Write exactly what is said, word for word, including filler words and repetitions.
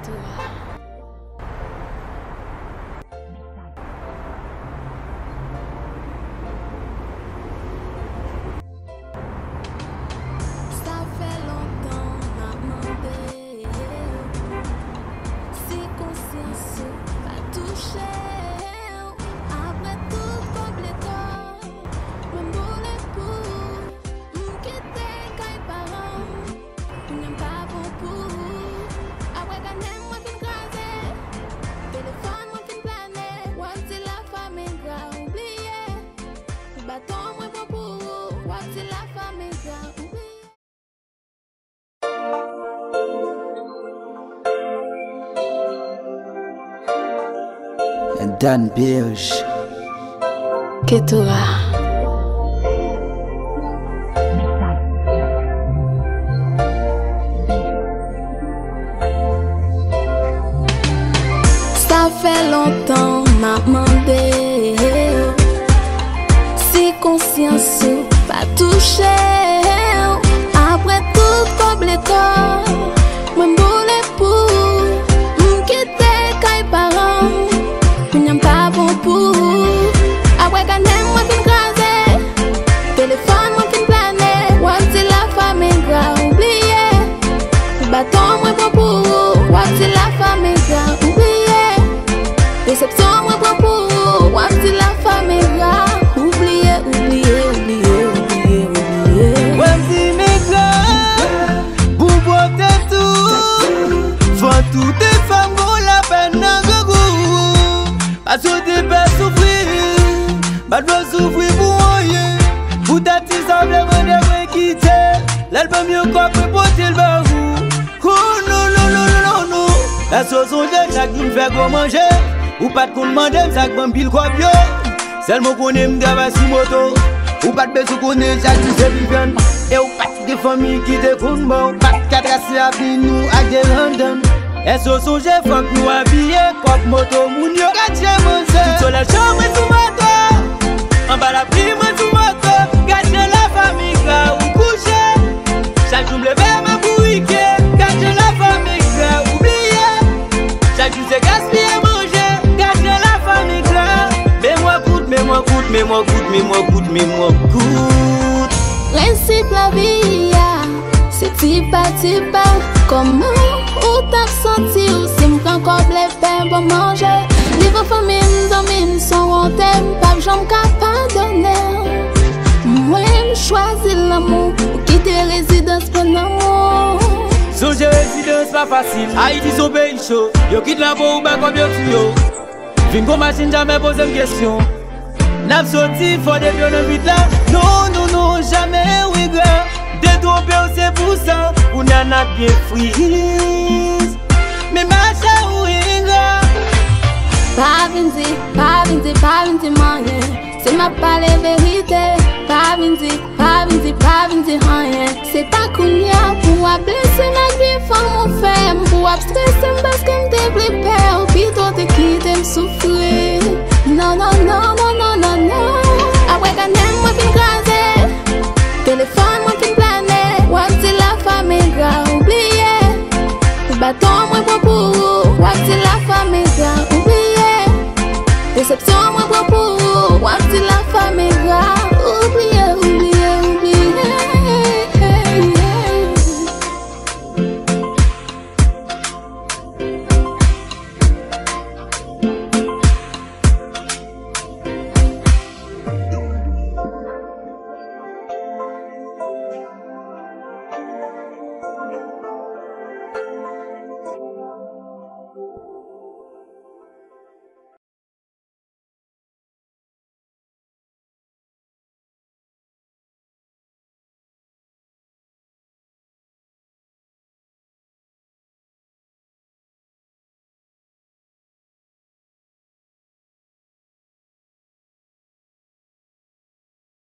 Ketora. Sa fè lontan m ap mande w si konsyans ou pa touche w. Apre tout kòb lekòl mwen boule pou ou, m kite kay paran m. Kounye a m pa bon pou ou. Apre gade mwen fin kraze, telefòn mwen fin plane, w ap di lafanm engra ou bliye. Baton mwen pran pou ou, w ap di lafanm engra ou bliye. Dan Berge. Ketora. Sa fè lontan m ap mande w si konsyans ou pa touche w. Apre tout kòb lekòl mwen boule pou ou, m kite kay paran m. Kounye a m pa bon pou ou. Apre gade mwen fin kraze, telefòn mwen fin plane, w ap di lafanm engra ou bliye. Baton mwen pran pou ou, w ap di lafanm engra ou bliye. Desepsyon mwen pran pou ou, w ap di lafanm engra ou bliye, ou bliye, ou bliye, ou bliye, ou bliye. Mwen di m engra pou pote tou, fò tout fanm gon lapèn nan grangou. Paske w te pè soufri, pa t vle soufri pou anyen. Poutèt ti sa w vle mande mwen kite, lè l ban m yon kòb mwen pote l ba ou. Oh non, non, non, non, non, non. Èske w sonje chak jou m fè gwo manje, ou pa t konn mande m sa k ban m pil kòb yo? Sèlman w konnen m travay sou moto, ou pa t bezwen konnen chak jou se vivyann. E ou pa t gen fanmi ki te konn ba w, pa t ka trase avni nou ak de randan. Èske w sonje fòk nou abiye kòb moto moun yo? Gad je manzè. Tout solèy cho mwen sou moto, anba lapli mwen sou moto. Gad je lafanm engra ou kouche. Chak jou m leve m ap bourike. Gad je lafanm engra ou bliye. Chak jou se gaspiye manje. Gad je lafanm engra. Memwa kout, memwa kout, memwa kout, memwa kout, memwa kout. Prensip lavi a, se ti pa ti pa. Kòman ou t ap santi w si m pran kòb lepè ban manje? Devan fanmi m, zanmi m, san wonte, m p ap janm ka padone w. Mwen, m chwazi lanmou, ou kite rezidans pran lanmou. Sonje rezidans pa fasil. Ayiti se yon peyi cho. Yo kit la pou ou bay kòb yo tou yo. Vin gon machin, jamè poze m kesyon. N ap soti fò depi yo nan vit la. Non, non, non, jamè, wi, gran. Detwonpe w, se pou sa kounye a n ap gen friz. Men mache, wi, gran. Pa vin di, pa vin di, pa vin di m anyen. Si m ap pale verite, pa vin di, pa vin di, pa vin di anyen. Se pa kounye a pou w ap blese m ak vye fanm ou fè m, pou w ap strese m paske m te vle pè w, pito w te kite m soufri. Non, non, non. Apre gade mwen fin kraze, telefòn mwen fin plane, w ap di lafanm engra ou bliye. Baton mwen pran pou ou, w ap di lafanm engra ou bliye. Desepsyon